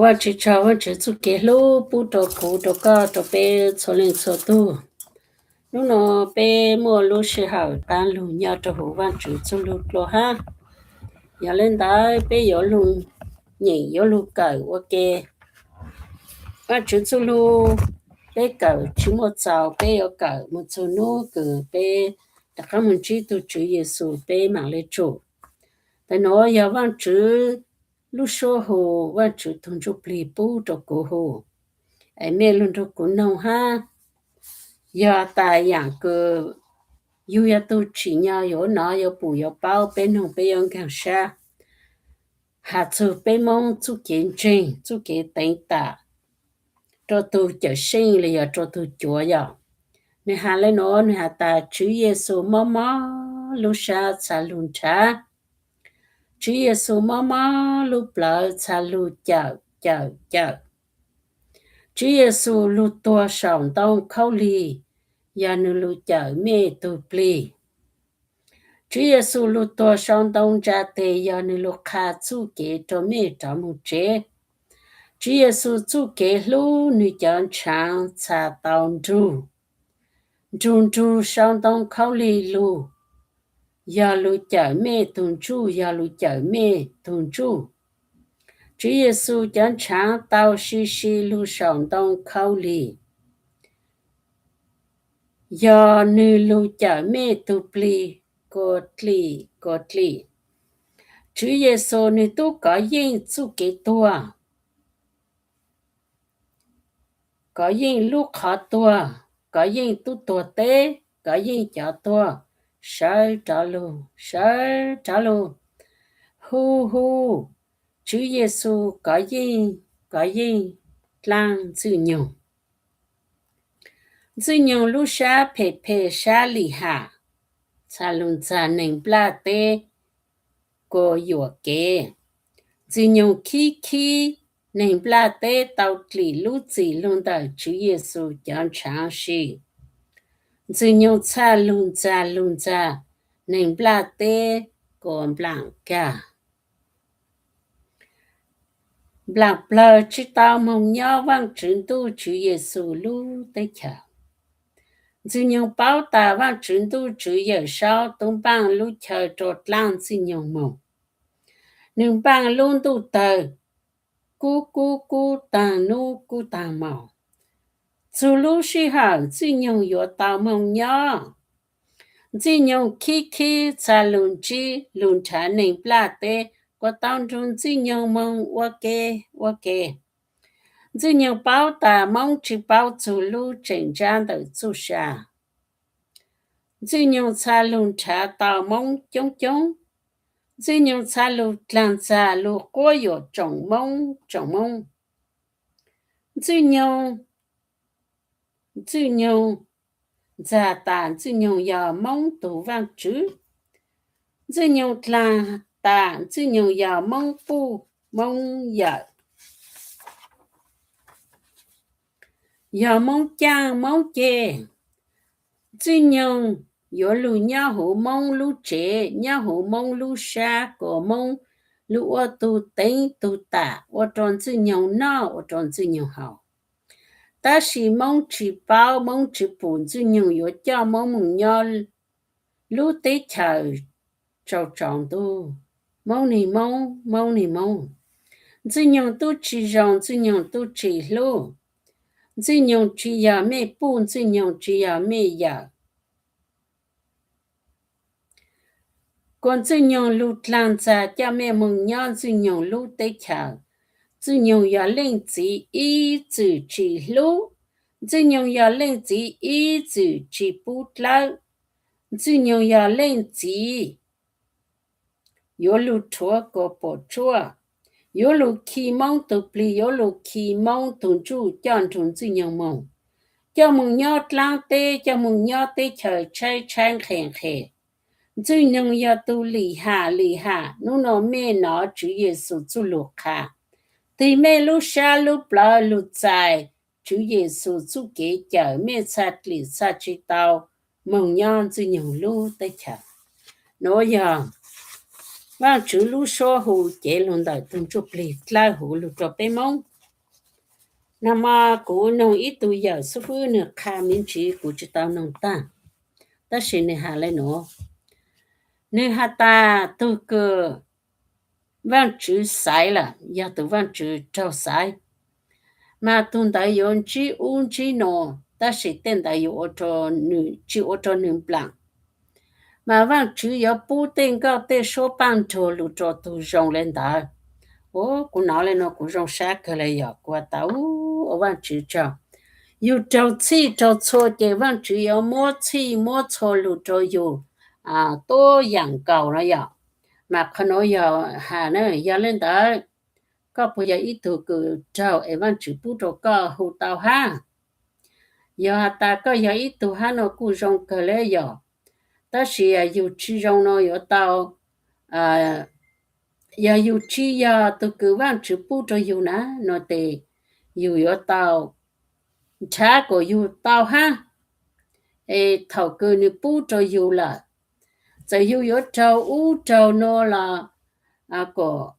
Vaajtswv tsaug, Vaajtswv txuj kev hlub pub rua kuv, rua koj, rua peb txhua leej txhua tug. Nub nua peb muaj lub sij hawm qaab lug nyob rua huv Vaajtswv txuj lug dlua hab. Yog le ntawd peb yuav lug nyeem, yuav lug kawm ua ke. Vaajtswv txuj lug peb kawm tsi muaj txaus, peb yuav kawm moog txug nub kws peb rov qaab moog ntsib tug Tswv Yexus peb maam le tsum. Thaum nuav yog Vaajtswv lub suab hu, Vaajtswv tug Ntsuj Plig pub rua kuv hu, es mej lug nrug kuv noog hab. Yog tas yaam kws yug yog tug tsim nyog yuav nov, yuav pum, yuav paub, peb noog peb yuav nkaag sab has txug peb Moob txuj kev ntseeg, txuj kev teev tam rua tug Cawm Seej los yog rua tug Cuav yom. Nwg has le nuav, nwg has tas Tswv Yexus mob mob lub sab txha lug nrhav. Tswv Yexus mob mob lub plawv txha lug cawm cawm cawm. Tswv Yexus lug tuag saum ntoo khaub lig, yog nwg lug cawm mej tug plig. Tswv Yexus lug tuag sau ntoo ntsa teg, yog nwg lug qha txuj kev rua mej rov moog tsev. Tswv Yexus txuj kev hlub nwg cov ntshaav txha tau nrug, nrug nrug sau ntoo khaub lig lug, yog lug cawm mej tug ntsuj, yog lug cawm mej tug ntsuj. Tswv Yexus cov ntshaav tau si si lug saum ntoo khaub lig, yog nwg lug cawm mej tug plig. Kua dlig, kua dlig. Tswv Yexus nwg tub kov yeej txuj kev tuag, kov yeej lub qhov tuag, kov yeej tub tuag teb, kov yeej cov tuag, sawv rov lug, sawv rov lug. Hu hu, Tswv Yexus kov yeej, kov yeej dlaab Ntxwg Nyoog. Ntxwg Nyoog lub sab phem phem sab lim ham, txha lug ntxag neeg nplaj teb kua yuam kev. Ntxwg Nyoog khib khib neeg nplaj teb tau dlim lub txim lug ntawm Tswv Yexus cov ntshaav si. Ntxwg Nyoog txha lug ntxag lug ntxag neeg nplaj teb kua nplaam kag, nplaam plawg tsi tau moog nyob Vaajtswv Ntuj Tswv Yexus lub teb chaws. Ntxwg Nyoog paub tas Vaajtswv Ntuj Tswv Yawm Saub tub npaaj lub chaw rua dlaab Ntxwg Nyoog moog. Nwg npaaj lub ntuj tawg, kub kub kub taag nub kub taag moos. Txug lub sij hawm Ntxwg Nyoog yuav tau moog nyob. Ntxwg Nyoog khib khib txha lug ntsib lug nrhav neeg nplaj teb, kua tau nrug Ntxwg Nyoog moog ua ke, ua ke. Ntxwg Nyoog paub tas Moob tsi paub txug lub tseem ntsab ntawm txuj sa. Ntxwg Nyoog txha lug nrhav tau Moob coob coob. Ntxwg Nyoog txha lug dlaag ntxag lug quab yuam tsoom Moob, tsoom Moob. Ntxwg Nyoog, Ntxwg Nyoog ntxag tas Ntxwg Nyoog yog Moob tug Vaajtswv. Ntxwg Nyoog dlaag tas Ntxwg Nyoog yog Moob puj Moob yawm, yog Moob caaj Moob ceg. Ntxwg Nyoog yuav lug nyob huv Moob lub tsev, nyob huv Moob lub sab, kuas Moob lug ua tug teev tug tam, ua rua Ntxwg Nyoog noj, ua rua Ntxwg Nyoog haus. Tab sis Moob tsi paub, Moob tsi pum Ntxwg Nyoog yuav coj Moob moog nyob lub teb chaws tsaus tsaus ntuj. Moob nig Moob, Moob nig Moob. Ntxwg Nyoog tub tsi zoo, Ntxwg Nyoog tub tsi hlub. Ntxwg Nyoog tsi yog mej puj, Ntxwg Nyoog tsi yog mej yawm. Kuas Ntxwg Nyoog lug dlaag ntxag coj mej moog nyob Ntxwg Nyoog lub teb chaws. Ntxwg Nyoog yog leej txiv ib txwm tsi hlub. Ntxwg Nyoog yog leej txiv ib txwm tsi pub dlawb. Ntxwg Nyoog yog leej txiv yuav lug rhuav kuas puam tsuaj, yuav lug khi Moob tug plig, yuav lug khi Moob tug ntsuj coj nrug Ntxwg Nyoog moog, coj moog nyob dlaab teb, coj moog nyob teb chaws tshaib tshaib nqhes nqhes. Ntxwg Nyoog yog tug lim ham lim ham. Nub nua mej nov Tswv Yexus txuj lug qha, tig mej lub sab lub plawv lug txais Tswv Yexus txuj kev cawm, mej txha dlim txha tsi tau moog nyob Ntxwg Nyoog lub teb chaws. Nuav yog Vaajtswv lub suab hu cev lug ntawm tug ntsuj plig dlawb huv lug rua peb Moob. Nag hmo kuv noog ib tug yawm xib fwb, nws qha me ntsis kuv tsis tau noog tag, tab sis nws has le nuav, nws has tas tug kws Vaajtswv xaiv lawm yog tug Vaajtswv raug xaiv, mas tug ntawd yuav ntsib ub ntsib no, tab sis tej ntawd yuav ua rau, tsis ua rau nws nplaam, mas Vaajtswv yuav pub tej nkauj tej suab paaj nrug lug rau tug zoo le ntawd. Kuv nov le nuav kuv zoo sab kawg le yog kuv has tas, ua Vaajtswv tsaug, yug raug txhij raug txhua ces Vaajtswv yuav muab txhij muab txhua lug rau yug tuab yaam nkaus no yog. Mas qhov nuav yog has na, yog le ntawd, koj puas yog ib tug kws raug es Vaajtswv pub rau koj hu tau hab? Yog has tas koj yog ib tug hab no kuj zoo kawg le yog, tab sis yug tsis zoo no yuav tau, yog yug tsis yog tug kws Vaajtswv pub rau yug na, no tes yug yuav tau nrhav kom yug tau hab, es thaum kws nws pub rau yug lawm, txawm yug yuav raug ub raug no los kom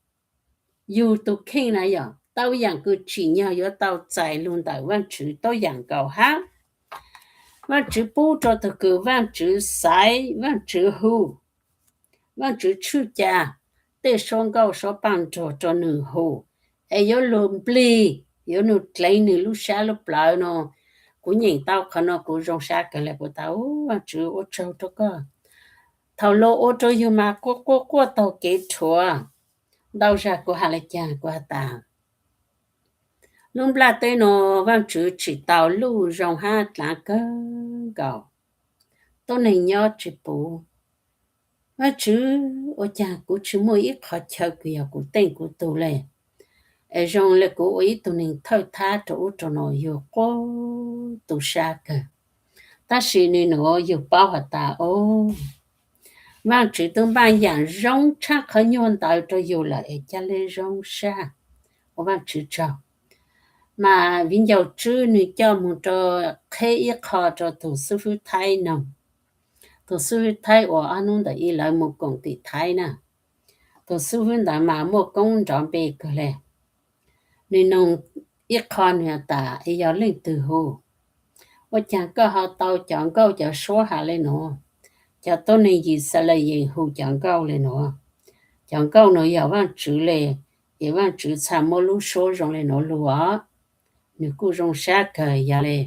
yug tug kheej na yog tau yaam kws tsim nyog yuav tau txais lug ntawm Vaajtswv tuab yaam nkaus hab. Vaajtswv pub rau tug kws Vaajtswv xaiv, Vaajtswv hu, Vaajtswv tshwj ca tej suab nkauj suab paaj nrug rau nwg hu, es yuav lug nplig, yuav lug dleev nwg lub sab lub plawv no. Kuv nyeem tau qhov no kuv zoo sab kawg le, kuv tas, Vaajtswv ua tsaug rau koj. Thaum luag ua rau yug mas quaj quaj quaj taug kev rhuav. Ntau zag kuv has le caag kuv has tas, lub nplaj teb no Vaajtswv tsim tau luj zoo hab dlaav kawg nkaus, tuab neeg nyob tsis puv. Vaajtswv, ua caag kuv tsis muaj ib qhov chaw kws yog kuv teej kuv tug le, es zoo le kuv ua ib tug neeg thawj thab rau ub rau no, yug quaj tu sab kawg. Tab sis nwg nuav yug paub has tas, o, Vaajtswv tub npaaj yaam zoo tshaj qhov nyuag ntawd rau yug lawm es ca le zoo sab, ua Vaajtswv tsaug. Mas viv ncaus Tswb nwg coj moog rau qheb ib qho rau tug xib fwb Thaib noog. Tug xib fwb Thaib uas ob nub ntawd ib lawv moog koom tim Thaib na, tug xib fwb ntawd mas muaj koob nrov npe kawg le. Nwg noog ib qho nwg has tas, es yog leej twg hu? Ua caag koj ho tau cov nkauj cov suab has le nuav? Cov tuab neeg Yixalayees hu cov nkauj le nuav. Cov nkauj nuav yog Vaajtswv le, es Vaajtswv txhaj muab lub suab zoo le nuav lug os. Nwg kuj zoo sab kawg yog le,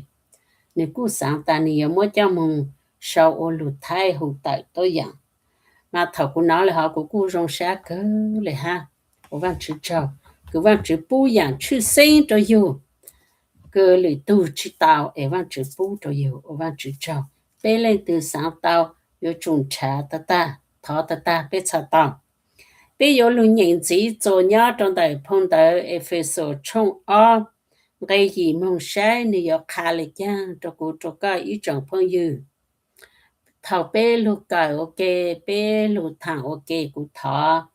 nwg kuj xaav tas nwg yuav muab coj moog sau ua lug Thaib hu tawm tuab yaam. Mas thaum kuv nov le hov kuv kuj zoo sab kawg le hab. Ua Vaajtswv tsaug, kws Vaajtswv pub yaam tshwj xeeb rau yug, kws lwm tug tsis tau es Vaajtswv pub rau yug, ua Vaajtswv tsaug. Peb leej twg xaav tau, yuav tsum nrhav tag tag, thov tag tag peb txhaj tau. Peb yuav lug nyeem ntxiv txuas nyob rau ntawm phoo ntawv Efexus tshooj ob nqe yim moog saib nwg yuav qha le caag rau kuv rau koj ib tsoom phooj ywg. Thaum peb lug kawm ua ke, peb lug thaam ua ke, kuv thov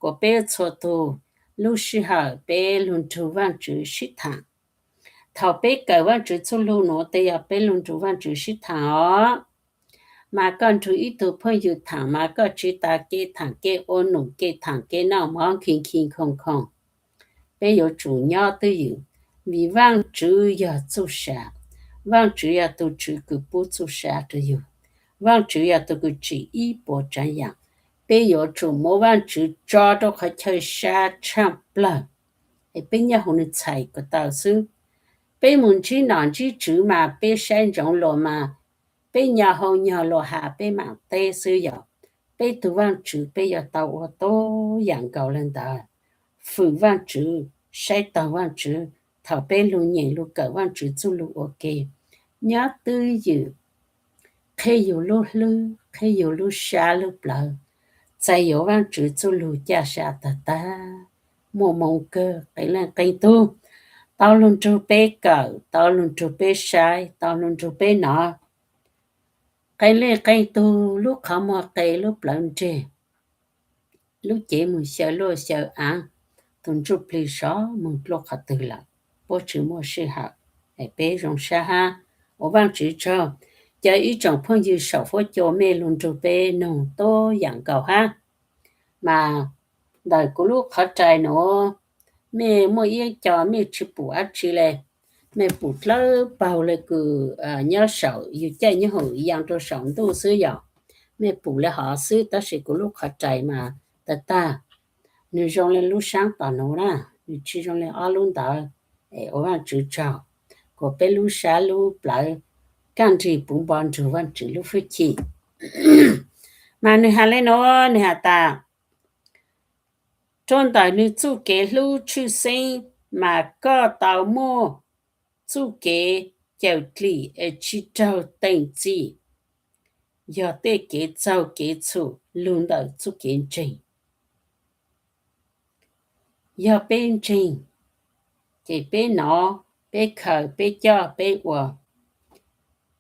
kom peb txhua tug lub sij hawm peb lug nrug Vaajtswv sib thaam. Thaum peb kawm Vaajtswv txuj lug nuav tes yog peb lug nrug Vaajtswv sib thaam os. Mas koj nrug ib tug phooj ywg thaam mas koj tsis tas kev thaam kev ua num, kev thaam kev noj mov khi khi khoo khoo. Peb yuav tsum nyob twj ywm, vim Vaajtswv yog txuj sa. Vaajtswv yog tug Tswv kws pub txuj sa rau yug. Vaajtswv yog tug kws tsim ib puas tsaav yaam. Peb yuav tsum muab Vaajtswv tso rau qhov chaw sab tshaj plawg, es peb nyob huv nwg txhais ko taw xwb. Peb mus ntsib nom ntsib tswv mas peb saib ntsoov luas mas peb nyo hau nyo luas has peb maam teb xwb yog. Peb tug Vaajtswv peb yuav tau ua tuab yaam nkaus le ntawd. Fwm Vaajtswv, saib taug Vaajtswv thaum peb lug nyeem lug kawm Vaajtswv txuj lug ua ke. Nyob twj ywm, qheb yug lub hlwb, qheb yug lub sab lub plawv, txais yuav Vaajtswv txuj lug ca sa tag tag. Muaj moo kawg, qee leej qee tug tau lug nrug peb kawm, tau lug nrug peb saib, tau lug nrug peb nov. Qee leej qee tug lub qhov muag qe, lub plawv nreg, lub cev moog xyaw luaj xyaw aav, tug ntsuj plig sov moog dluab qhov twg lawm, puab tsis muaj sij hawm. Es peb zoo sab hab, ua Vaajtswv tsaug. Ca ib tsoom phooj ywg saum fuab cua mej lug nrug peb noog tuab yaam nkaus hab. Mas ntawm kuv lub qhov rais nuav, mej muaj ib co mej tsis pum dab tsi le, Mej pum dlawb paug le kws nyob saum yug caij nyob hoom yaa rua saum ntuj xwb yom. Mej pum le hov xwb tab sis kuv lub qhov rais mas tag tag. Nwg zoo le lub saab tom nuav na, nwg tsi zoo le ob lub ntawd. Es ua Vaajtswv tsaug, kuas peb lub sab lub plawv kaaj nrig puv npo nrug Vaajtswv lub hwj chim. Mas nwg has le nuav, nwg has tas, rua ntawm nwg txuj kev hlub tshwj xeeb, mas koj tau muaj txuj kev cawm dlim es tsi raug teem txim, yog tej kev txaug kev txhum lug ntawm txuj kev ntseeg. Yog peb ntseeg, ces peb nov, peb khaws, peb coj, peb ua,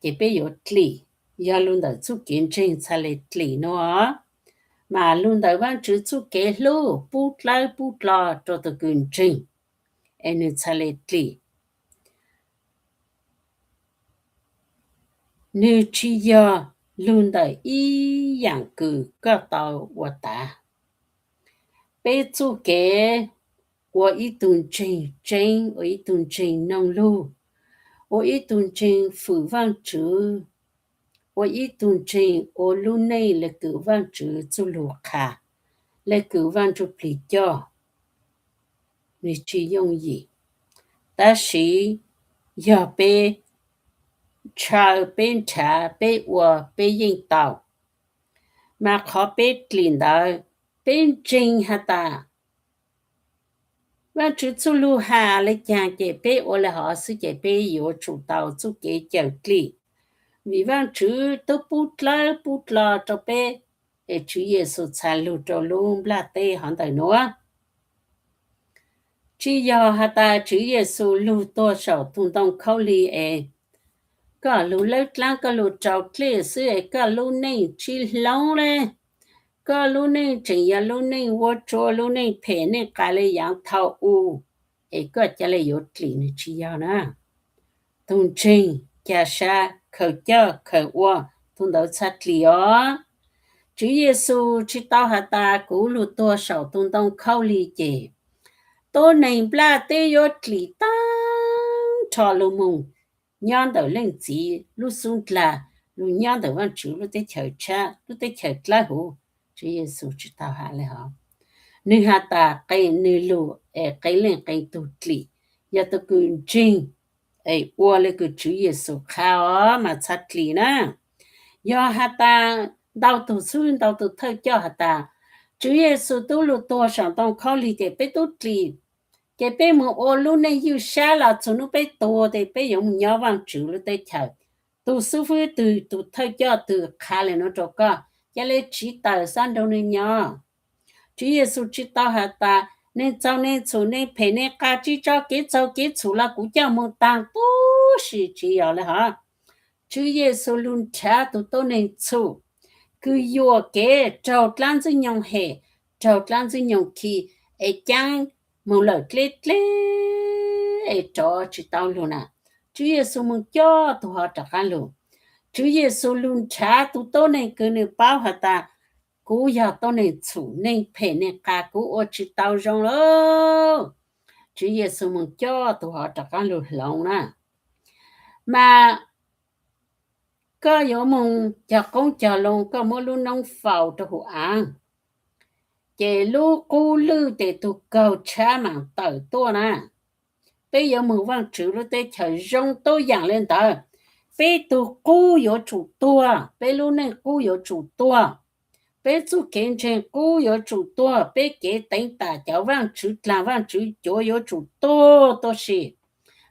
ces peb yuav dlim. Yog lug ntawm txuj kev ntseeg txhaj le dlim nuav, mas lug ntawm Vaajtswv txuj kev hlub pub dlawb pub dlo rua tug kws ntseeg, es nwg txhaj le dlim. Nwg tsi yog lug ntawm ib yaam kws koj tau ua tav. Peb txuj kev ua ib tug ntseeg tseeb, ua ib tug ntseeg noog lug, ua ib tug ntseeg fwm Vaajtswv, ua ib tug ntseeg ua lub neej le kws Vaajtswv txuj lug qha, le kws Vaaj Ntsuj Plig coj, nwg tsi yooj yim. Tab sis yog peb ntshaw, peb nrhav, peb ua, peb yeej tau. Mas qhov peb dlim ntawd, peb ntseeg has tas Vaajtswv txuj lug has le caag ces peb ua le hov xwb ces peb yuav tsum tau txuj kev cawm dlim, vim Vaajtswv tub pub dlawb pub dlo rua peb, es Tswv Yexus txhaj lug rua lub nplaj teb hov ntawm nuav. Tsi yog has tas Tswv Yexus lug tuag saum tug ntoo khaub lig es koj lug lawb dlaab koj lug rau dlej xwb es koj lub neej tsi hloov le. Koj lub neej tseem yog lub neej vuab tsuab, lub neej phem neej qas le yaav thaum u, es koj ca le yuav dlim? Nwg tsi yog na. Tug ntseeg ca sab khaws coj khaws ua, tug ntawd txhaj dlim os. Tswv Yexus tsi tau has tas kuv lug tuag saum tug ntoo khaub lig ces tuab neeg nplaj teb yuav dlim taag nrho lug moog nyob ntawm Leej Txiv lub xub ndlag, lug nyob ntawm Vaajtswv lub teb chaws tshab, lub teb chaws dlawb huv. Tswv Yexus tsi tau has le hov. Nwg has tas qee nwg lug es qee leej qee tug dlim, yog tug kws ntseeg es ua le kws Tswv Yexus qha os mas txhaj dlim na. Yog has tas ntau tug xwb, ntau tug thawj coj has tas Tswv Yexus tub lug tuag saum ntoo khaub lig ces peb tub dlim, ces peb moog ua lub neej ywj sab los txug nub peb tuag tes peb yuav moog nyob Vaajtswv lub teb chaws. Tug xub fwb twg, tug thawj coj twg qha le nuav rua koj, ca le tsiv tawm xob nrug nwg nyob. Tswv Yexus tsi tau has tas neeg txaug neeg txhum, neeg phem neeg qas, tsi tso kev txaug kev txhum los kuv coj moog taag tub si, tsi yog le hov. Tswv Yexus lug nrhav tug tuab neeg txhum kws yuam kev raug dlaab ntxwg nyoog hem, raug dlaab ntxwg nyoog khi, es caab moog lawm dleb dleb es rov tsi tau lug na. Tswv Yexus moog coj tug hov rov qaab lug. Tswv Yexus lug nrhav tug tuab neeg kws nwg paub has tas kuv yog tuab neeg txhum, neeg phem neeg qas, kuv ua tsi tau zoo lawm. Tswv Yexus moog coj tug hov rov qaab lug hloov na. Mas koj yuav moog cog qoob cog loo, koj muab lub noob faus rua huv av, ces lub qub lwj tes tug kaug tshab maam tawm tuaj na. Peb yuav moog Vaajtswv lub teb chaws zoo tuab yaam le ntawd. Peb tug qub yuav tsum tuag, peb lub neej qub yuav tsum tuag, peb txuj kev ntseeg qub yuav tsum tuag, peb kev teev tam cov vaajtswv dlaag vaajtswv cuav yuav tsum tuag tuab si,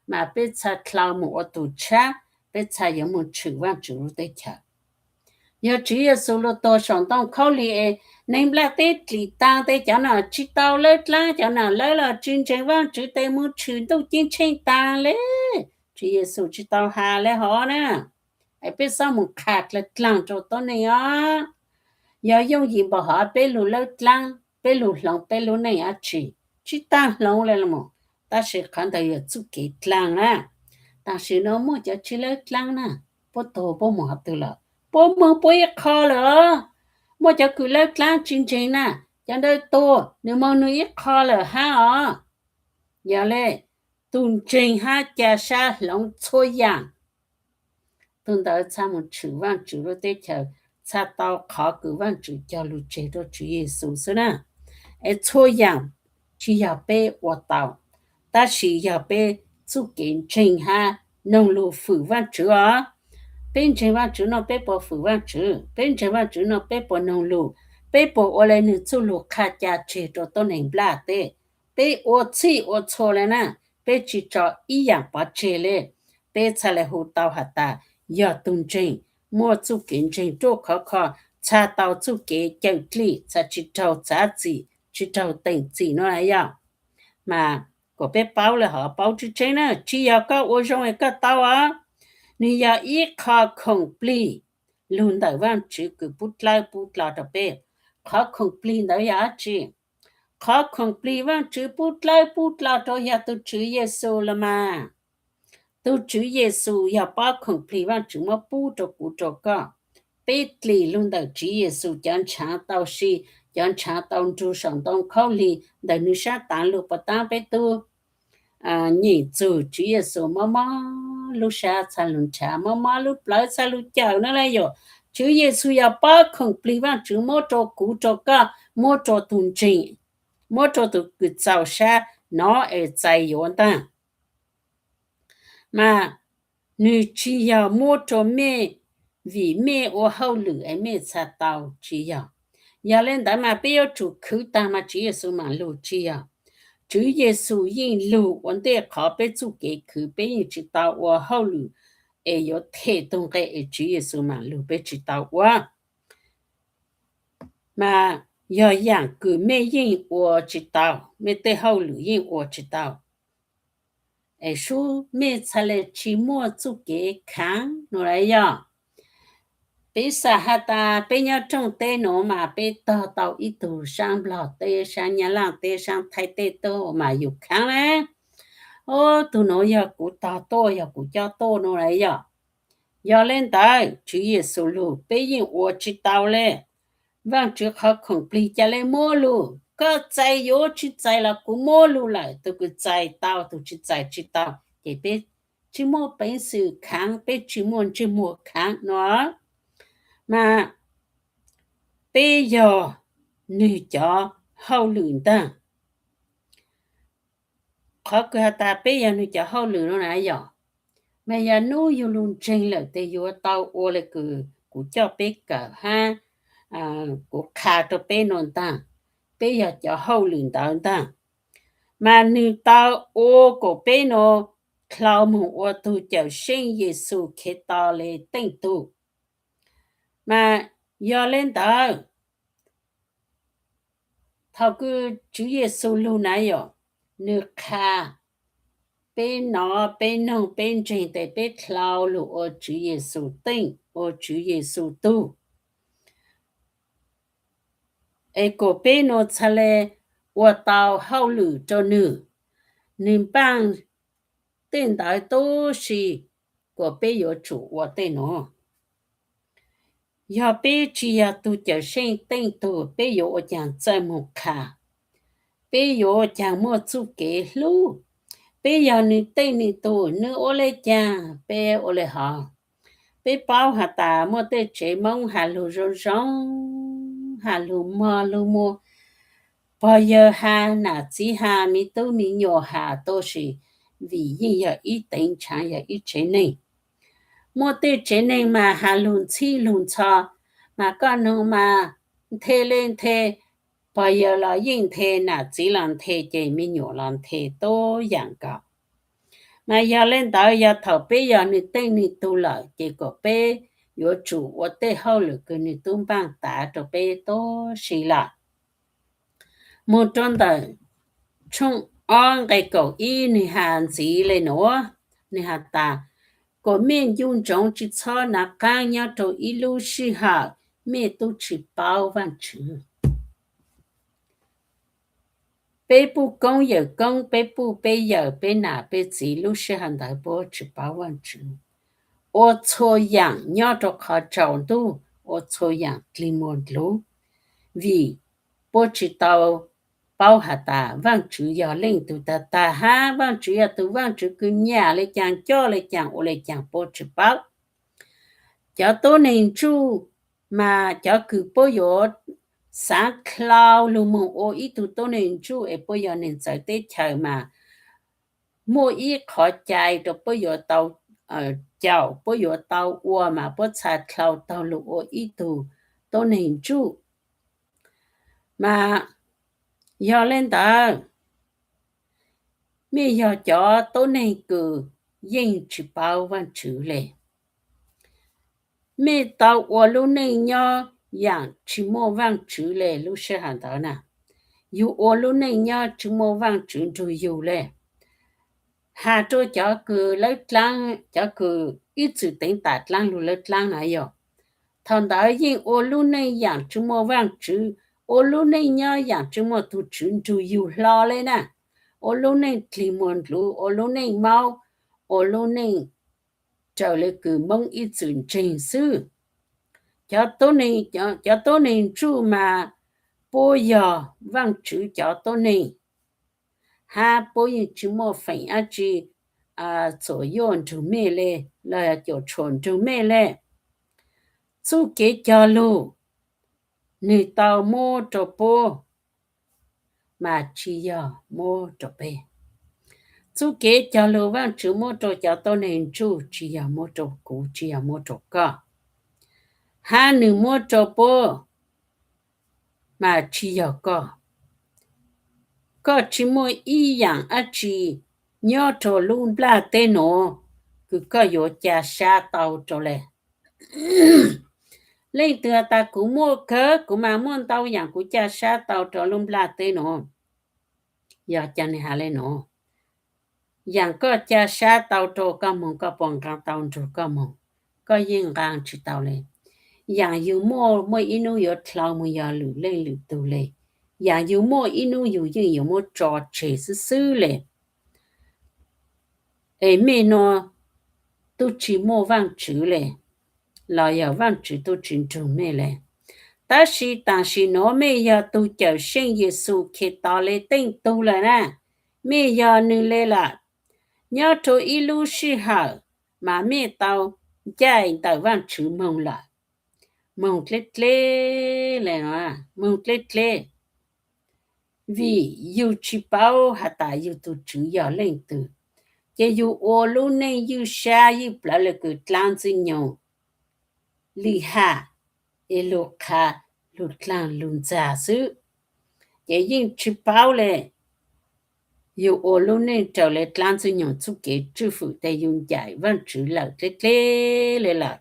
mas peb txhaj dlhau moog ua tug tshab, peb txhaj yuav moog tshwm Vaajtswv lub teb chaws. Yog Tswv Yexus lug tuag saum ntoo khaub lig es neeg nplaj teb dlim taag tes cov nuav tsi tau lawb dlaab, cov nuav lawb los tsi ntseeg Vaajtswv tes moog tshwm Ntuj Ceeb Tsheej taag le. Tswv Yexus tsi tau has le hov na. Es peb xob moog qha dlaag dlaag rua tuab neeg os. Yog yooj yim npaum hov peb lug lawb dlaab, peb lug hloov peb lub neej dlaab tsi? Tsi taag hloov le los, tab sis qhov ntawd yog txuj kev dlaag na. Tam sim no muaj cov tsi lawb dlaab na, puab tuag puab moog qhov twg lawm? Puab moog puab ib qho lawm. Muaj cov kws lawb dlaab tsi ntseeg na, cov ntawd tuag nwg moog nwg ib qho lawm hab os. Yog le, tus ntseeg hab ca sab hloov txhua yaam. Tug ntawd txha moog tshwm Vaajtswv lub teb chaws, txha tau qhov kws Vaajtswv cog lug tseg rua Tswv Yexus xwb na. Es txhua yaam tsi yog peb ua tau, tab sis yog peb txuj kev ntseeg hab noog lug fwm Vaajtswv os. Peb ntseeg Vaajtswv no peb puas fwm Vaajtswv? Peb ntseeg Vaajtswv no peb puas noog lug? Peb puas ua le nwg txuj lug qha ca tseg rua tuab neeg nplaj teb? Peb ua txhij ua txhua le na, peb tsi tso ib yaam pov tseg le. Peb txha le hu tau has tas yog tug ntseeg, muaj txuj kev ntseeg ruaj khov kho, txha tau txuj kev cawm dlim, txha tsi raug txav txim, tsi raug teem txim no na yog. Mas kuas peb paub le hov paub tseeb tseeb na, tsi yog koj ua zoo es koj tau os. Nwg yog ib qho khoom plig lug ntawm Vaajtswv kws pub dlawb pub dlawg rua peb. Qhov khoom plig ntawd yog dlaab tsi? Qhov khoom plig Vaajtswv pub dlawb pub dlawg rua yog tug Tswv Yexus los mas. Tug Tswv Yexus yog pob khoom plig Vaajtswv muab pub rua kuv rua koj. Peb dlim lug ntawm Tswv Yexus cov ntshaav tau si, cov ntshaav tau nrug saum ntoo khaub lig ntawm nwg sab taav lug puas taab peb tub nyeem txug Tswv Yexus mob mob lub sab txha lug nrhav, mob mob lub plawv txha lug cawm na le yom. Tswv Yexus yog pob khoom plig Vaajtswv muab rua kuv rua koj, muab rua tug ntseeg, muab rua tug kws txaus sab nov es txais yuav ntaag. Mas nwg tsi yog muab rua mej vim mej ua hauj lwm es mej txha tau, tsi yog. Yog le ntawd mas peb yuav tsum khwv taag mas Tswv Yexus maam lug, tsi yog. Tswv Yexus yeej lug ua ntej qhov peb txuj kev khwv, peb yeej tsi tau ua hauj lwm es yuav them tug nqe es Tswv Yexus maam lug peb tsi tau ua. Mas yog yaam kws mej yeej ua tsi tau, mej tej hauj lwm yeej ua tsi tau, es sub mej txha le tsi muaj txuj kev khaav no la yog. Peb xav has tas peb nyob rooj teb nuav mas peb tog tau ib tug saab Nplog teb, saab Nyab Laaj teb, saab Thaib teb tuaj mas yus khaav le, o, tug nuav yog kuv tog tuaj, yog kuv cob tuaj no la yog. Yog le ntawd Tswv Yexus lug peb yeej ua tsi tau le. Vaajtswv qhov khoom plig ca le muab lug, koj txais yuav tsi txais los kuv muab lug lawm, tug kws txais tau, tug tsi txais tsi tau, ces peb tsi muaj peev xwm khaav, peb tsi muaj ntsej muag khaav no. Mas peb yog nwg cov hauj lwm ntaag. Qhov kws has tas peb yog nwg cov hauj lwm no na yog, mas yog nub yug lug ntseeg lawm tes yuav tau ua le kws kuv coj peb kawm hab kuv qha rua peb no ntaag. Peb yog cov hauj lwm ntawd ntaag, mas nwg tau ua kuas peb nuav dlhau moog ua tug Cawmseej Yexus Khetos le teej tug. Mas yog le ntawd, thaum kws Tswv Yexus lug na yog, nwg qha peb nov, peb noog, peb ntseeg tes peb dlhau lug ua Tswv Yexus teej, ua Tswv Yexus tug, es kuas peb nuav txha le ua tau hauj lwm rua nwg. Nwg npaaj tej ntawd tub si, kuas peb yuav tsum ua tej nuav. Yog peb tsi yog tug Cawmseej teej tug, peb yuav ua caag txawj moog qha? Peb yuav ua caag muaj txuj kev hlub? Peb yog nwg teej nwg tug, nwg ua le caag peb ua le hov. Peb paub has tas muaj tej tsev Moob has lug zoo zoo, has lug mog lug muag, pog yawg has, nam txiv has, me tub me nyuam has, tab sis vim yeej yog ib teev ntshav, yog ib tsev neeg. Muaj tej tsev neeg mas has lug ntxhib lug ntxho, mas koj noog mas nthe le nthe, pog yawg los yeej nthe, nam txiv los nthe, ces me nyuam los nthe, tub yaam nkaus. Mas yog le ntawd, yog thaum peb yog nwg teej nwg tug lawm ces kuas peb yuav tsum ua tej hauj lwm kws nwg tub npaaj tav rua peb tub si lawm. Moog rua ntawm tshooj ob nqe kaum ib nwg has ntxiv le nuav, nwg has tas, kuas mej ncu ntsoov tsi txhob nav qaab nyob rua ib lub sij hawm mej tub tsi paub Vaajtswv. Peb puj koob yawm koob, peb puj peb yawm, peb nam peb txiv, lub sij hawm ntawd puab tsi paub Vaajtswv, ua txhua yaam nyob rua qhov tsaus ntuj, ua txhua yaam dlig muag dlhuv, vim puab tsi tau paub has tas Vaajtswv yog leej twg tag tag hab Vaajtswv yog tug Vaajtswv kws nyam le caag, coj le caag, ua le caag puab tsi paub. Cov tuab neeg ntsuj mas cov kws puab yuav xaav dlhau lug moog ua ib tug tuab neeg ntsuj es puab yog neeg txawv teb chaws mas muaj ib qhov cai rua puab yuav tau caum, puab yuav tau ua mas puab txha dlhau taug lug ua ib tug tuab neeg ntsuj. Mas yog le ntawd, mej yog cov tuab neeg kws yeej tsi paub Vaajtswv le. Mej tau ua lub neej nyob yaam tsi muaj Vaajtswv le lub sij hawm ntawd na. Yug ua lub neej nyob tsi muaj Vaajtswv nrug yug le. Has rua cov kws lawv dlaab, cov kws ib txwm teev tam dlaab lug lawv dlaab na yog, thaum ntawd yeej ua lub neej yaam tsi muaj Vaajtswv, ua lub neej nyob yaam tsi muaj tug Tswv nrug yug hlo le na. Ua lub neej dlig muag ndluv, ua lub neej maub, ua lub neej raws le kws Moob ib txwm ntseeg xwb. Cov tuab neeg ntsuj mas puab yog Vaajtswv cov tuab neeg, hab puab yeej tsi muaj feem dlaab tsi txuam yuaj nrug mej le, los yog cuam tshuam nrug mej le. Txuj kev cog lug nwg tau muab rua puab, mas tsi yog muab rua peb. Txuj kev cog lug Vaajtswv muab rua cov tuab neeg ntsuj tsi yog muab rua kuv, tsi yog muab rua koj, hab nwg muab rua puab mas tsi yog koj. Koj tsi muaj ib yaam dlaab tsi nyob rua lub nplaj teb nuav kws koj yuav ca sab tau rua le. Leej twg has tas kuv muaj kawg, kuv mas muaj ntau yaam kuv ca sab tau rua lub nplaj teb nuav. Yog ca nwg has le nuav, yaam koj ca sab tau rua koj moog koj puas nqaa tau nrug koj moog? Koj yeej nqaa tsi tau le. Yaam yug muaj, muaj ib nub yuav dlhau moog yog lwm leej lwm tug le. Yaam yug muaj ib nub yug yeej yuav muab tso tseg xwb xwb le. Es mej nuav tub tsi muaj Vaajtswv le, los yog Vaajtswv tub tsi nrug mej le. Tab sis taam sim nuav mej yog tug Cawm Seej Yexus Khetos le teej tug lawm na. Mej yog nwg le lawm. Nyob rua ib lub sij hawm mas mej tau ncaim ntawm Vaajtswv moog lawm. Moog dleb dleb le, moog dleb dleb. Vim yug tsi paub has tas yug tug Tswv yog leej twg, ces yug ua lub neej ywj sab ywj plawv le kws dlaab ntxwg nyoog li haj, es lug qha lug dlaag lug ntxag xwb, ces yeej tsi paub le. Yug ua lub neej raws le dlaab ntxwg nyoog txuj kev tswj fwm tes yug ncaim Vaajtswv lawm dleb dleb le lawm.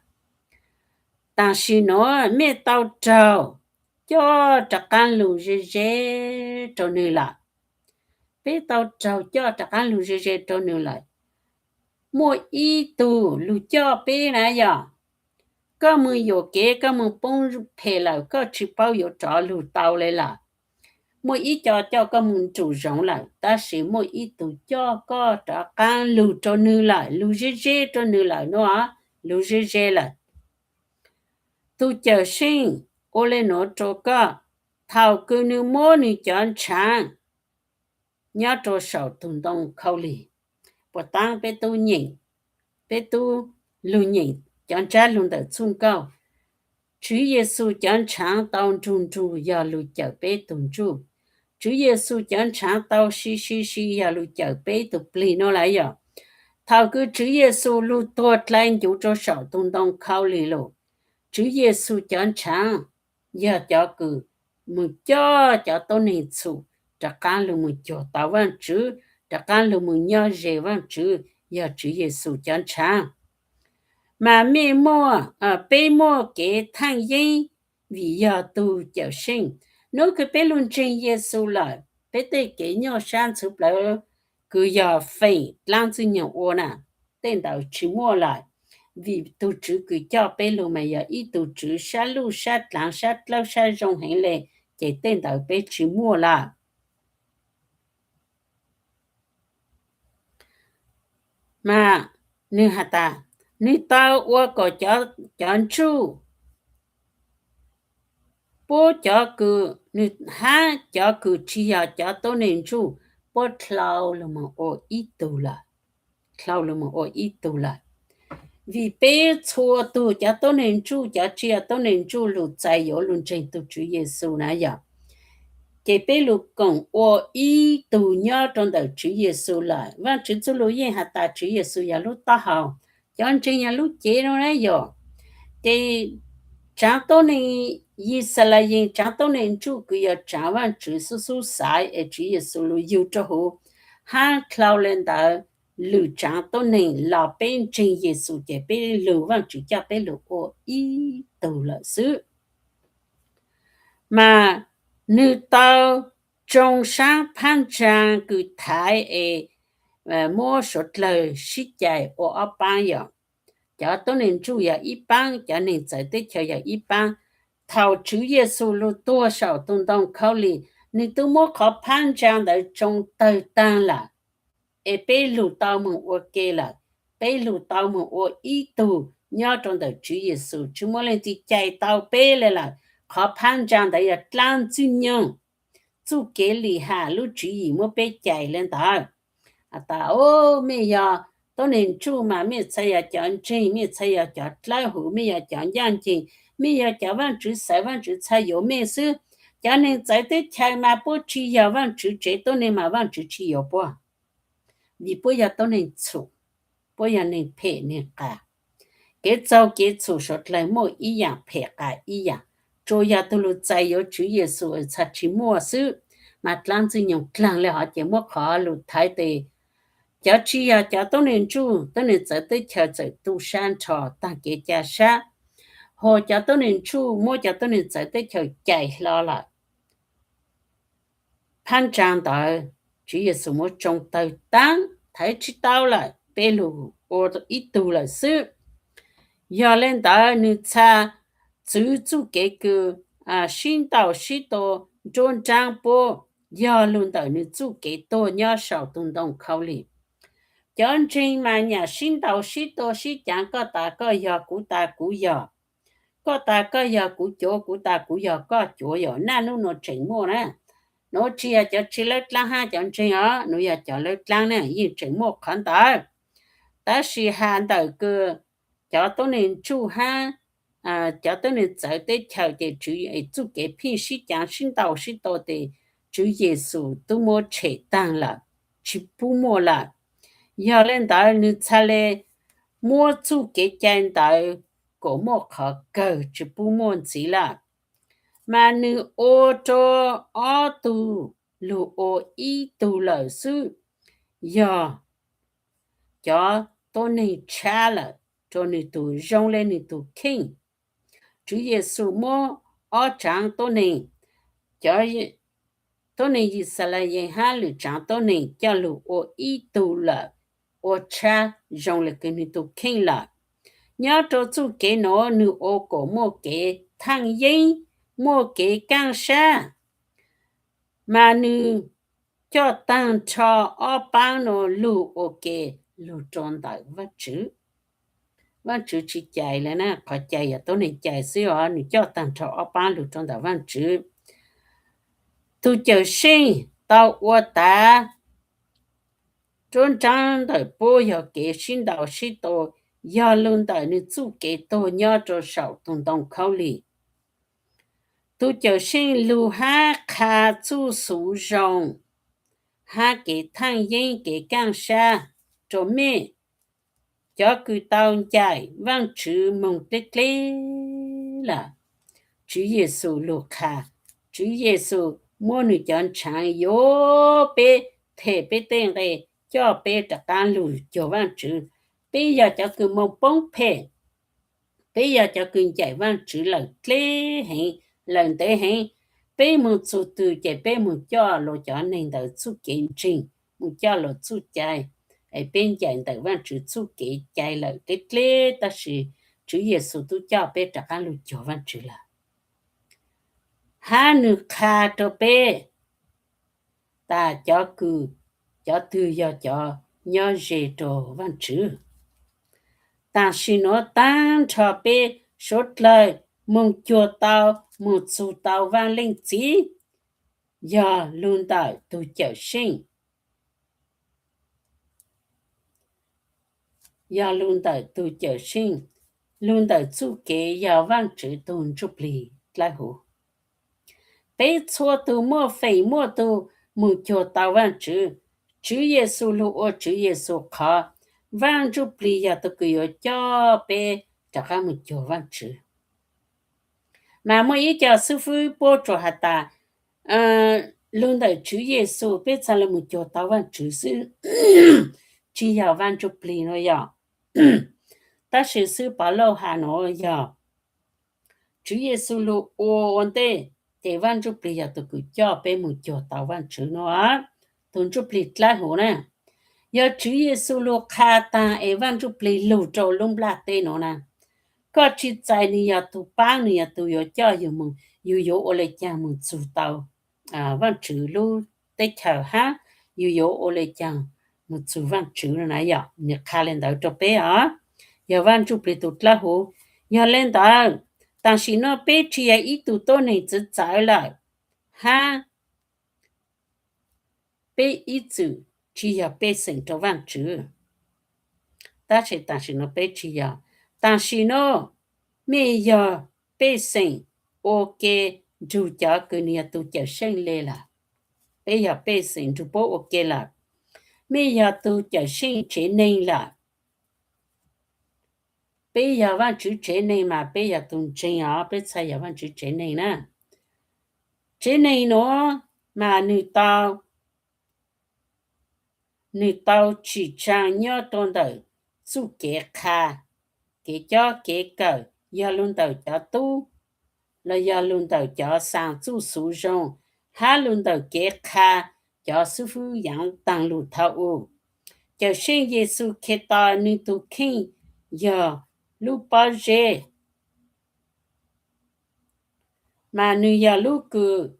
Taam sim nuav mej tau raug coj rov qaab lug ze ze rua nwg lawm. Peb tau raug coj rov qaab lug ze ze rua nwg lawm. Muaj ib tug lug coj peb na yog, koj moog yuam kev, koj moog poob phem lawm, koj tsi paub yuav rov lug tau le lawm. Muaj ib co coj koj moog nrug zoov lawm, tab sis muaj ib tug coj koj rov qaab lug rua nwg lawm, lug ze ze rua nwg lawm nuav, lug ze ze lawm. Tug Cawm Seej ua le nuav rua koj, thaum kws nwg muab nwg cov ntshaav nyob rua saum tug ntoo khaub lig, puas taab peb tub nyeem, peb tub lug nyeem cov ntsab lug ntawm txuj nkauj, Tswv Yexus cov ntshaav tau nrug nrug yog lug cawm peb tug ntsuj. Tswv Yexus cov ntshaav tau si si si yog lug cawm peb tug plig nuav lawm yog. Thaum kws Tswv Yexus lug tuag dlai ncuv rua saum tug ntoo khaub lig lug, Tswv Yexus cov ntshaav yog cov kws moog coj cov tuab neeg txhum rov qaab lug moog cuag tau Vaajtswv, rov qaab lug moog nyob ze Vaajtswv, yog Tswv Yexus cov ntshaav. Mas mej muaj, peb muaj kev thaaj yeeb vim yog tug Cawm Seej. Nub kws peb lug ntseeg Yexus lawm, peb tej kev nyuaj sab ntxhuv plawv kws yog feem dlaab ntxwg nyoog ua na, tej ntawd tsi muaj lawm, vim tug Tswv kws coj peb lug mas yog ib tug Tswv sab luj sab dlaav sab dlawb sab zoo heev le, ces tej ntawd peb tsi muaj lawm. Mas nwg has tas, nwg tau ua kom cov ntsuj puab cov kws, nwg hab cov kws tsi yog cov tuab neeg ntsuj puab dlhau lug moog ua ib tug lawm, dlhau lug moog ua ib tug lawm. Vim peb txhua tug cov tuab neeg ntsuj, cov tsi yog tuab neeg ntsuj lug txais yuav lug ntseeg tug Tswv Yexus na yog, ces peb lug koom ua ib tug nyob rua ntawm Tswv Yexus lawm. Vaajtswv txuj lug yeej has tas Tswv Yexus yog lub taub hau, cov ntseeg yog lub cev no na yog. Ces tsaav tuab neeg Yixalayees, tsaav tuab neeg ntsuj kws yog tsaav Vaajtswv xub xub xaiv es Tswv Yexus lug yug rua huv, hab dlhau le ntawd lwm tsaav tuab neeg los peb ntseeg Yexus ces peb lug, Vaajtswv coj peb lug ua ib tug lawm xwb. Mas nwg tau tsoo saab phab ntsag kws thaiv es muab suav dlawg sib cais ua ob paab yog, cov tuab neeg ntsuj yog ib paab, cov neeg txawv teb chaws yog ib paab. Thaum Tswv Yexus lug tuag saum tug ntoo khaub lig, nwg tub muab qhov phab ntsag ntawd tsoo tawg taag lawm, es peb lug tau moog ua ke lawm, peb lug tau moog ua ib tug nyob rua ntawm Tswv Yexus, tsi muaj leej twg cais tau peb le lawm. Qhov phab ntsag ntawd yog dlaab ntxwg nyoog, txuj kev lim ham lub tswv yim muab peb cais le ntawd. Has tas, o, mej yog tuab neeg ntsuj mas mej txhaj yog cov ntseeg, mej txhaj yog cov dlawb huv, mej yog cov ncaaj nceeg, mej yog cov Vaajtswv xaiv, Vaajtswv txhaj yuav mej xwb. Cov neeg txawv teb chaws mas puab tsi yog Vaajtswv tsev tuab neeg mas Vaajtswv tsi yuav puab, vim puab yog tuab neeg txhum, puab yog neeg phem neeg qas. Kev txaug kev txhum suav dlawg muaj ib yaam phem qas ib yaam, tsuas yog tug lug txais yuav Tswv Yexus txhaj tsi muaj xwb. Mas dlaab ntxwg nyoog dlaag le hov ces muab qhov lug thaiv tes cov tsi yog cov tuab neeg ntsuj, tuab neeg txawv teb chaws txawm tu sab nrho taag kev ca sab, hos cov tuab neeg ntsuj muab cov tuab neeg txawv teb chaws cais hlo lawm. Phab ntsag ntawd Tswv Yexus muab tsoo tawg taag, thaiv tsi tau lawm, peb lug ua ib tug lawm xwb. Yog le ntawd nwg txhaj txwv txuj kev kws sib ntaus sib tua nruab nraab puab, yog lug ntawm nwg txuj kev tuag nyob saum tug ntoo khaub lig. Cov ntseeg mas nyam sib ntaus sib tua sib caav, koj tas koj yog, kuv tas kuv yog, koj tas koj yog kuv cuav, kuv tas kuv yog koj cuav, yog naj nub nuav tseem muaj na. Nuav tsi yog cov tsi lawb dlaab hab cov ntseeg os, nuav yog cov lawb dlaab na, yeej tseem muaj qhov ntawd. Tab sis has ntawm kws cov tuab neeg ntsuj hab cov tuab neeg txawv teb chaws ces Tswv txuj kev pheej sib caav sib ntaus sib tua tes Tswv Yexus tub muab tshem taag lawm, tsi pub muaj lawm. Yog le ntawd nwg txhaj le muab txuj kev cai ntawd kuas muaj qhov kawg tsi pub muaj ntxiv lawm. Mas nwg ua rua ob tug lug ua ib tug lawm xwb, yog cov tuab neeg tshab lawm rua nwg tug zoo le nwg tug kheej. Tswv Yexus muab ob tsaav tuab neeg, cov tuab neeg Yixalayees hab lwm tsaav tuab neeg coj lug ua ib tug lawm, ua tshab zoo le kws nwg tug kheej lawm. Nyob rua txuj kev nuav nwg ua kuas muaj kev thaaj yeeb, muaj kev kaaj sab, mas nwg coj taag nrho ob paab nuav lug ua ke lug rua ntawm Vaajtswv. Vaajtswv tsi cais le na, qhov cais yog tuab neeg cais xwb os, nwg coj taag nrho ob paab lug rua ntawm Vaajtswv. Tug Cawmseej tau ua tav nruab nraab ntawm puab yog kev sib ntaus sib tua, yog lug ntawm nwg txuj kev tuag nyob rua saum tug ntoo khaub lig. Tug Cawmseej lug hab qha txuj xuv zoo hab kev thaaj yeeb kev kaaj sab rua mej, cov kws tau ncaim Vaajtswv moog dleb dleb lawm. Tswv Yexus lug qha, Tswv Yexus muab nwg cov ntshaav yuav peb, them peb tej nqe, coj peb rov qaab lug cuag Vaajtswv. Peb yog cov kws moog poob phem, peb yog cov kws ncaim Vaajtswv lawm dleb heev, lawm ntev heev. Peb moog txug twg ces peb moog coj luas cov neeg ntawd txuj kev ntseeg, moog coj luas txuj cai, es peb ncaim ntawm Vaajtswv txuj kev cai lawm dleb dleb, tab sis Tswv Yexus tub coj peb rov qaab lug cuag Vaajtswv lawm. Hab nwg qha rua peb tas cov kws, cov twg yog cov nyob ze rua Vaajtswv. Tam sim nuav taag nrho peb suav dlawg mus cuag tau, mus txug tau Vaaj Leej Txiv, yog lug ntawm tug Cawm Seej, yog lug ntawm tug Cawm Seej, lug ntawm txuj kev yog Vaajtswv tug Ntsuj Plig dlawb huv. Peb txhua tug muaj feem muaj tug mus cuag tau Vaajtswv. Tswv Yexus lug ua Tswv Yexus qhov, Vaaj Ntsuj Plig yog tug kws yuav coj peb rov qaab mus cuag Vaajtswv. Mas muaj ib co xib fwb puab tsuas has tas, lug ntawm Tswv Yexus peb txhaj le mus cuag tau Vaajtswv xwb, tsi yog Vaaj Ntsuj Plig nuav yog. Tab sis xib hwb Pov Lauj has nuav yog Tswv Yexus lug ua ua ntej, ces Vaaj Ntsuj Plig yog tug kws coj peb mus cuag tau Vaajtswv nuav, tug Ntsuj Plig dlawb huv na. Yog Tswv Yexus lug qha taag es Vaaj Ntsuj Plig lug rau lub nplaj teb nuav na, koj tsi txais nwg yog tug paab, nwg yog tug yuav coj yug mus, yug yuav ua le caag mus txug tau Vaajtswv lub teb chaws hab yug yuav ua le caag mus txug Vaajtswv no na yog nwg qha le ntawd rau peb os. Yog Vaaj Ntsuj Plig tug dlawb huv. Yog le ntawd, tam sim no peb tsi yog ib tug tuab neeg txawv txawv lawm, hab peb ib txwm tsi yog pej xeem rau Vaajtswv. Tab sis tam sim no peb tsi yog. Tam sim no mej yog pej xeem ua ke nrug cov kws nwg yog tug Cawm Seej le lawm. Peb yog pej xeem nrug puab ua ke lawm. Mej yog tug Cawm Seej tsev neeg lawm. Peb yog Vaajtswv tsev neeg mas peb yog tug ntseeg os, peb txhaj yog Vaajtswv tsev neeg na. Tsev neeg nuav mas nwg tau, nwg tau tsim tsaa nyob rua ntawm txuj kev qha, kev cob kev kawm, yog lug ntawm cov tub los yog lug ntawm cov xaa txuj xuv zoo, hab lug ntawm kev qha cov xib fwb yaav taag lug thaum u. Cawm Seej Yexus Khetos nwg tug kheej yog lub pob zeb, mas nwg yog lub kws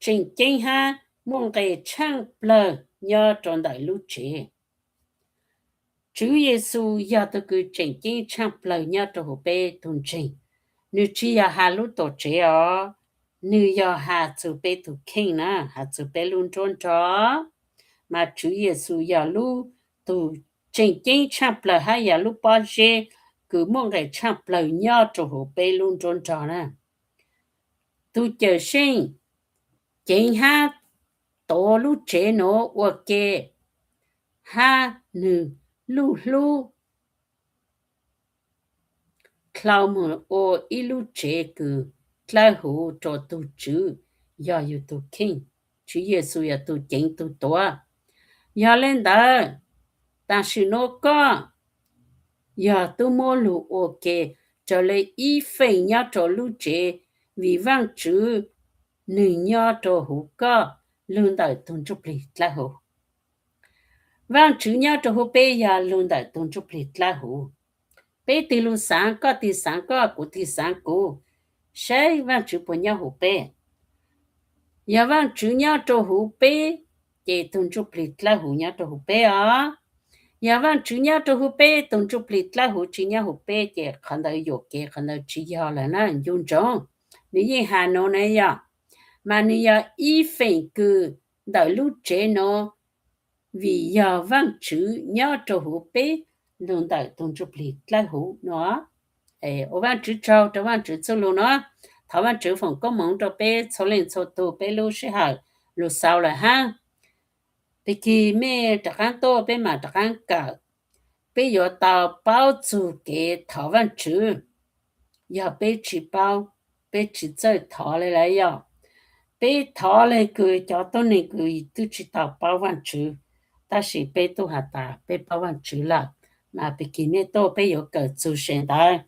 tseem ceeb hab muaj nqe tshaaj plawg nyob rua ntawm lub tsev. Tswv Yexus yog tug kws tseem ceeb tshaaj plawg nyob rua huv peb tug ntseeg. Nwg tsi yog has lub tuam tsev os, nwg yog has txug peb tug kheej na, has txug peb lub nruab nrog. Mas Tswv Yexus yog lub tug tseem ceeb tshaaj plawg hab yog lub pob zeb kws muaj nqe tshaaj plawg nyob rua huv peb lub nruab nrog na. Tug Cawm Seej ceev hab tuav lub tsev nuav ua ke, hab nwg luj hlub dlhau moog ua ib lub tsev kws dlawb huv rua tug Tswv yog yug tug kheej. Tswv Yexus yog tug ceev tug tuav. Yog le ntawd, tam sim nuav koj yog tub muab lug ua ke raws le ib feem nyob rua lub tsev, vim Vaajtswv nwg nyob rua huv koj lug ntawm tug Ntsuj Plig dlawb huv. Vaajtswv nyob rua huv peb yog lug ntawm tug Ntsuj Plig dlawb huv. Peb tig lug xaav, koj tig xaav koj, kuv tig xaav kuv, saib Vaajtswv puas nyob huv peb. Yog Vaajtswv nyob rua huv peb, ces tug Ntsuj Plig dlawb huv nyob rua huv peb os. Yog Vaajtswv nyob rua huv peb, tug Ntsuj Plig dlawb huv tsi nyob huv peb, ces qhov ntawd yuam kev, qhov ntawd tsi yog lawm na, ncu ntsoov. Nwg yeej has nuav na yog, mas nwg yog ib feem kws ntawm lub tsev nuav, vim yog Vaajtswv nyob rua huv peb lug ntawm tug Ntsuj Plig dlawb huv nuav. Ua Vaajtswv tsaug rua Vaajtswv txuj lug nuav. Thov Vaajtswv foom koob moov rua peb txhua leej txhua tug peb lub sij hawm lug xaus lawm hab. Pig kig mej rov qaab tuaj peb mam rov qaab kawm. Peb yuav tau paub txug kev thov Vaajtswv. Yog peb tsi paub, peb tsi txawj thov le lawm yog. Peb thov le kws cov tuab neeg kws twb tsi tau paub Vaajtswv, tab sis peb tub has tas peb paub Vaajtswv lawm, mas pig kig mej tuaj peb yuav kawm txug se ntawd.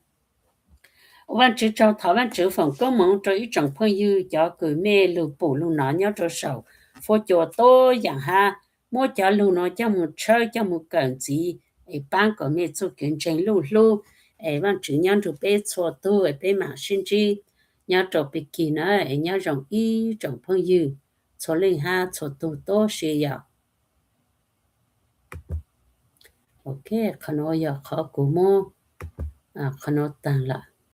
Ua Vaajtswv tsaug, thov Vaajtswv foom koob moov rua ib tsoom phooj ywg cov kws mej lug pum lug nov nyob rua saum fuab cua tuab yaam hab, muab cov lug nuav coj moog tshawb coj moog kawm ntxiv es paab kom mej txuj kev ntseeg luj hlub. Es Vaajtswv nyob nrug peb txhua tug es peb mam sib ntsib nyob rua pig kig na. Es nyob zoo ib tsoom phooj ywg txhua leej hab txhua tug tuab si yom. Ok, qhov nuav yog qhov kuv muab qhov nuav taag lawm.